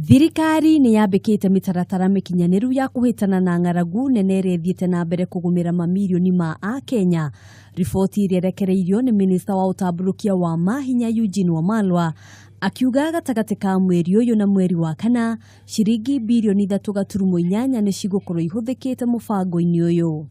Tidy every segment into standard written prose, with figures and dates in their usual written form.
Thirikari nĩ yambĩkĩte mĩtaratara mĩkinyanĩru ya kũhĩtana na ng'aragu nene ĩrĩa ĩthiĩte na mbere kũgũmĩra mamirioni ma Akenya. Riboti ĩrĩa ĩrekereirio nĩ minista wa ũtambũrũkia wa mahinya Eugene Wamalwa akiuga gatagatĩ ka mweri ũyũ na mweri wa kana ciringi birioni 3.8 nĩ cigũkorwo ihũthĩkĩte mũbango-inĩ ũyũ.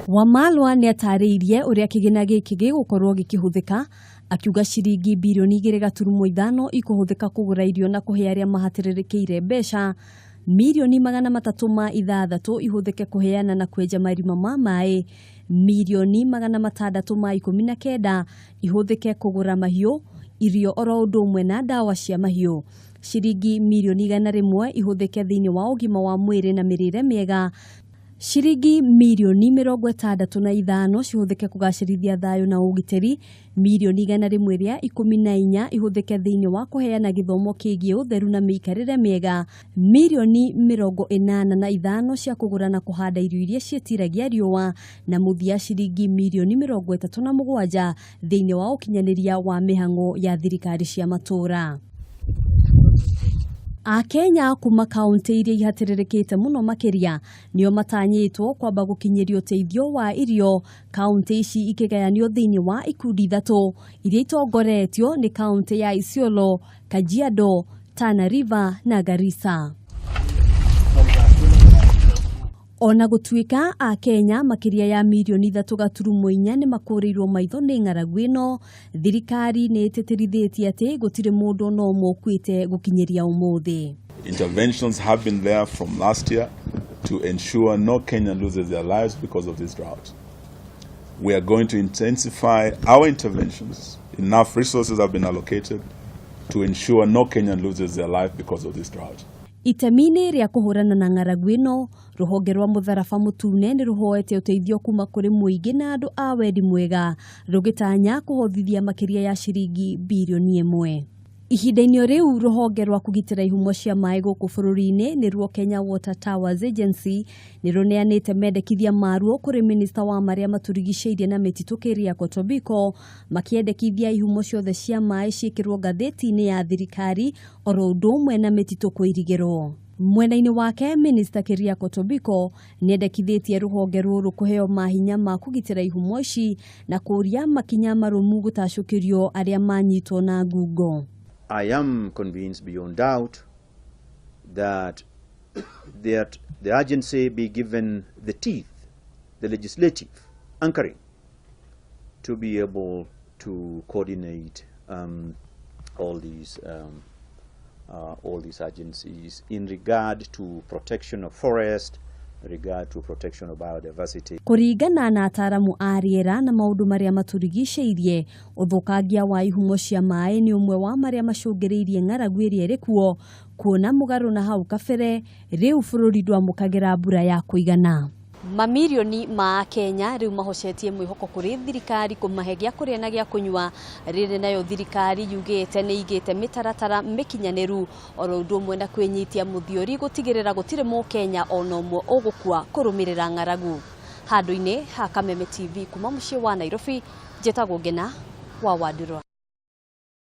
Wamalwa nĩ atarĩirie ũrĩa kĩgĩna gĩkĩ gĩgũkorwo gĩkĩhũthĩka, akiuga ciringi birioni 2.5 ikũhũthĩka kũgũra irio na kũhe arĩa mahatĩrĩrĩkĩire mbeca, mirioni 306 ihũthĩke kũheana na kwenja marima ma maĩ, mirioni 619 ihũthĩke kũgũra mahiũ, irio oro ũndũ ũmwe na ndawa cia mahiũ, ciringi mirioni 100 ihũthĩke thĩinĩ wa ũgima wa mwĩrĩ na mĩrĩre mĩega, ciringi mirioni 65 cihũthĩke kũgacĩrithia thayũ na ũgitĩri, mirioni 114 ihũthĩke thĩinĩ wa kũheana gĩthomo kĩgiĩ ũtheru na mĩikarĩre mĩega, mirioni 85 cia kũgũra na kũhanda irio iria ciĩtiragia riũa, na mũthia ciringi mirioni 37 thĩinĩ wa ũkinyanĩria wa mĩhang'o ya thirikari cia matũũra. Akenya kuma kaunti iria ihatĩrĩrĩkĩte mũno makĩria nĩo matanyĩtwo kwamba gũkinyĩrio ũteithio wa irio, kaunti ici ikĩgayanio thĩinĩ wa ikundi ithatũ iria itongoretio nĩ kaunti ya Isiolo, Kajiado, Tana River na Garissa. Ona gũtuĩka Akenya makĩria ya mirioni 3.4 nĩ makũrĩirwo maitho nĩ ng'aragu ĩno, thirikari nĩ ĩtĩtĩrithĩtie atĩ gũtirĩ mũndũ ona ũmwe ũkuĩte gũkinyĩria ũmũthĩ. Interventions have been there from last year to ensure no Kenyan loses their lives because of this drought. We are going to intensify our interventions. Enough resources have been allocated to ensure no Kenyan loses their life because of this drought. Itemi-inĩ rĩa kũhũrana na ng'aragu ĩno, rũhonge rwa mũtharaba mũtune nĩ rũhoete ũteithio kuma kũrĩ mũingĩ na andũ a wendi mwega, rũgĩtanya kũhothithia makĩria ya ciringi birioni 1. Ihinda-inĩ o rĩu, rũhonge rwa kũgitĩra ihumo cia maĩ gũkũ bũrũri-inĩ, nĩruo Kenya Water Towers Agency, nĩ rũneanĩte mendekithia maruo kũrĩ minista wa marĩa matũrigicĩirie na mĩtitũ Keriako Tobiko, makĩendekithia ihumo ciothe cia maĩ ciĩkĩrwo ngathĩti-inĩ ya thirikari oro ũndũ ũmwe na mĩtitũ kũirigĩrwo. Mwena-inĩ wake, minista Keriako Tobiko nĩendekithĩtie rũhonge rũrũ kũheo mahinya ma kũgitĩra ihumo ici na kũria makinya marũmu gũtacũkĩrio arĩa manyitwo na ngungo. I am convinced beyond doubt that the agency be given the teeth, the legislative anchoring, to be able to coordinate all these agencies in regard to protection of forest, regard to protection of biodiversity. Kũringana na ataramu a rĩera na maũndũ marĩa matũrigicĩirie, ũthũkangia wa ihumo cia maĩ nĩ ũmwe wa marĩa macũngĩrĩirie ng'aragu ĩrĩa ĩrĩ kuo, kuona mũgarũ na hau kabere rĩu bũrũri ndwamũkagĩra mbura ya kũigana. Mamirioni ma Kenya rĩu mahocetie mwĩhoko kũrĩ thirikari kũmahe gĩa kũrĩa na gĩa kũnyua, rĩrĩ nayo thirikari yugĩte nĩ igĩte mĩtaratara mĩkinyanĩru oro ũndũ ũmwe na kwĩnyitia mũthiori gũtigĩrĩra gũtirĩ mũkenya ona ũmwe ũgũkua kũrũmĩrĩra ng'aragu. Handũ-inĩ ha Kameme TV kuma mũciĩ wa Nairobi, njĩtagwo Ngena wa Wandũrwa.